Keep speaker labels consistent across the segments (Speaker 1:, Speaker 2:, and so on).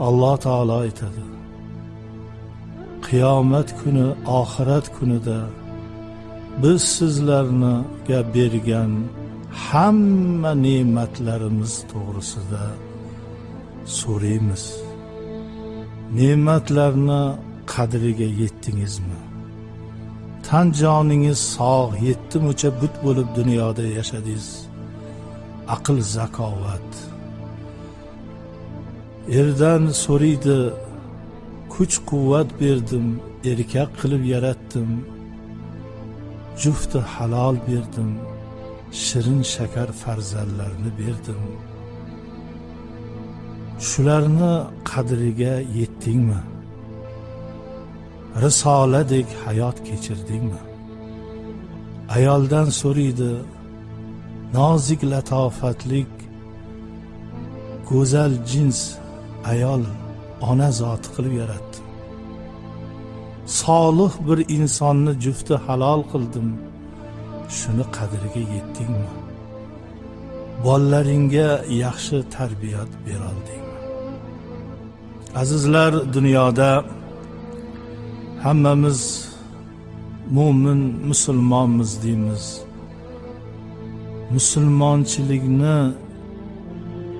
Speaker 1: Alloh taolo aytadi: qiyomat kuni, oxirat kunida biz sizlarga bergan hamma ne'matlarimiz to'g'risida so'raymiz. Ne'matlarni qadriga yetdingizmi? Tan joningiz sog', 7 mucha but bo'lib dunyoda yashadingiz. Aql zakovat. Erdan so'raydi: kuch quvvat berdim, erkak qilib yaratdim, jufti halol berdim, shirin shakar farzandlarni berdim. Shularni qadriga yetdingmi? Risoladek hayot kechirdingmi? Ayoldan so'raydi: nozik latofatlik go'zal jins ayol ona zoti qilib yaratdim. Solih bir insonni jufti halol qildim. Shuni qadriga yetdingmi? Bolalaringga yaxshi tarbiyat bera oldingmi? Azizlar, dunyoda hammamiz mo'min musulmonmiz deymiz. Musulmonchilikni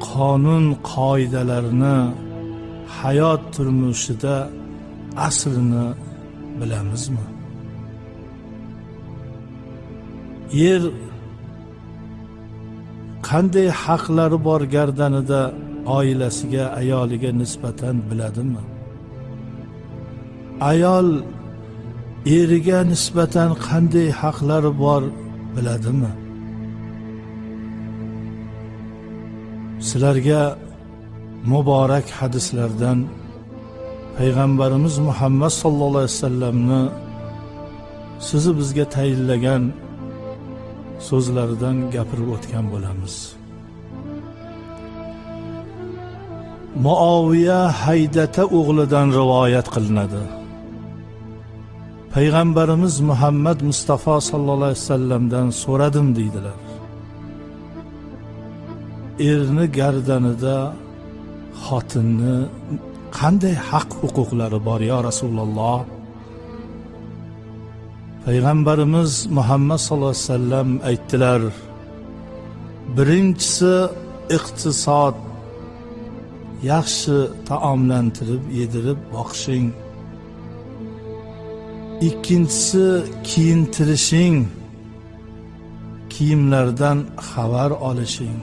Speaker 1: qonun qoidalarini hayot turmushida aslini bilamizmi? Yer qanday haqlari bor gardanida oilasiga, ayoliga nisbatan biladimi? Ayol eriga nisbatan qanday haqlari bor biladimi? Sizlarga muborak hadislardan Payg'ambarimiz Muhammad sallallohu alayhi vasallamni sizni bizga tayinlagan so'zlaridan gapirib o'tgan bo'lamiz. Muoviya Haydata o'g'lidan rivoyat qilinadi. Payg'ambarimiz Muhammad Mustafa sallallohu alayhi vasallamdan so'radim deydilar. Erni gardanida xotinni qanday haq huquqlari bor ya Rasululloh? Payg'ambarimiz Muhammad sallallohu alayhi vasallam aytdilar: birinchisi iqtisod, yaxshi taomlantirib yedirib boqishing. Ikkinchisi kiyintirishing, kiyimlardan xabar olishing.